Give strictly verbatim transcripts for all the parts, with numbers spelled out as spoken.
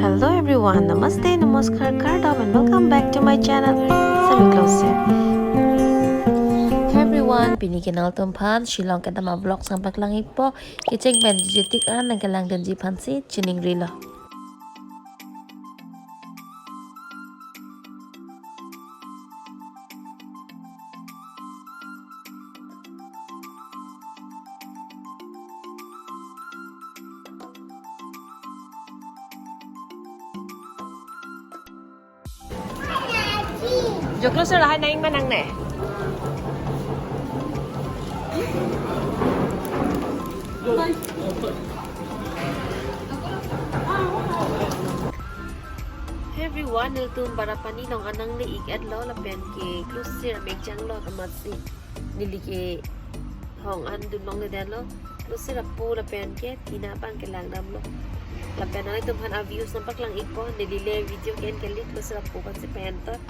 Hello everyone, namaste, namaskar, kardom and welcome back to my channel, Semi Closer. Hey everyone, pini ke nangtumphan Shillong kedam avlogs nangpaklang-ikpo, kecheng pen jujutik an nangkelangdunji aphansi chiningrilo. Joklo sir, lahai nang ingma nangne. Hey everyone, nelitum Barapani along an nangle-ik-etlo lapen ke klosir amek janglo amatsi neli ke hong an dun longledetlo. Klosir apo lapen ke tina abang kelangdamlo. Lapen nanglitumphan aviews nangpaklang-ikpo, neli le video ke-en kali, klosir apo aphansi pen to.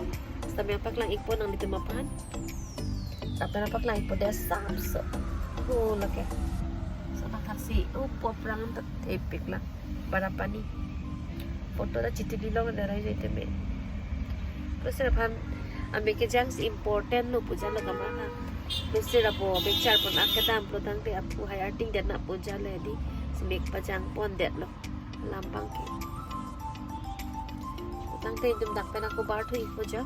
Seta nangpaklang-ikpo nanglitum aphan. Lapen nangpaklang-ikpo de sapso. Ho lake. So nangthaksi upo aphrang ta thepiklang. Barapani. Photo ta chitili long da rai jai teme. Klosir aphan amek kejangsi important lo pu jalo kama ha. Klosir apo amek charpon akedam pulo tangte apo hai arting det na pu jalo di. Si mek pajang pondetlo. Alam abang ke. Tangte itum dak pen ako bar thu-ikpo jo.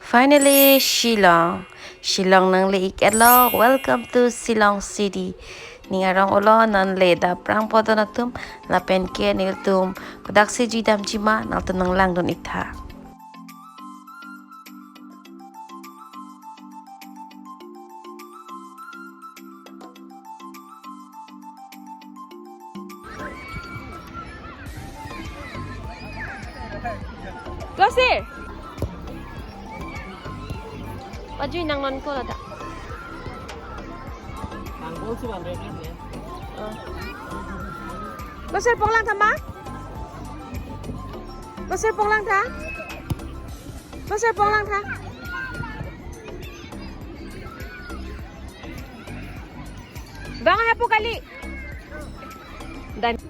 Finally, Shillong. Shillong nangle-ik-etlo. Welcome to Shillong City. Ning arong olo, non le dak aphrang photo nangtum lapen ke nelitum kodaksi jui damji ma nangtum nanglangdun-iktha. Klosir. Pajui nang non ko lada. Nang gol si ban red red ya. Oh. Klosir ponglangtha ma? Klosir ponglangtha? Klosir ponglangtha? Bang hapu kali. Dan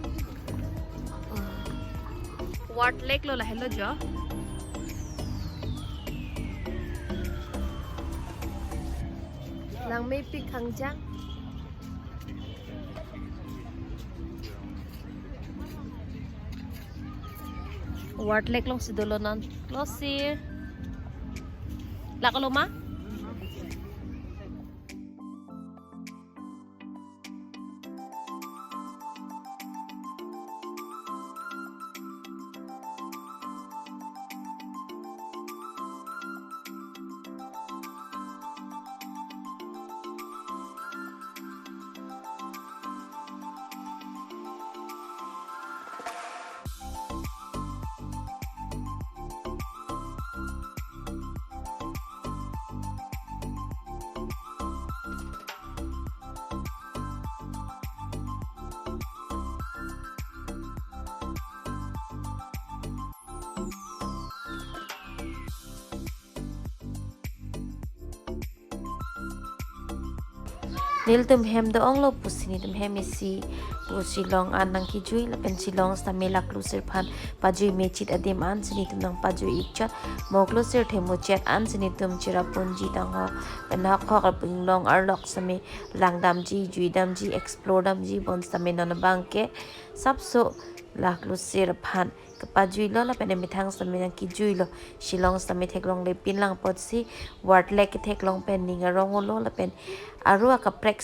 Ward Lake lo lahelo jo. Langmepik khangjang. Ward Lake alongsi dolo non. Klosir. Lak-olo ma? Nelitum hem do-onglo pusi nelitum hem isi pu Shillong an nangkijui lapen Shillong sitame la klosir aphan pajui mechit adim ansi nelitum nangpajui ikchot. Mo klosir themuchet ansi nelitum Cherrapunji tangho pen hakhok apinglong arlok sitame langdamji, juidamji, explore damji bonsitame non abangke sapso la klosir aphan kapajuilo lapen methang sitame nangkijuilo. Shillong sitame theklongle pinlang apotsi word le ketheklong pen ning arong-olo lapen aro akaprek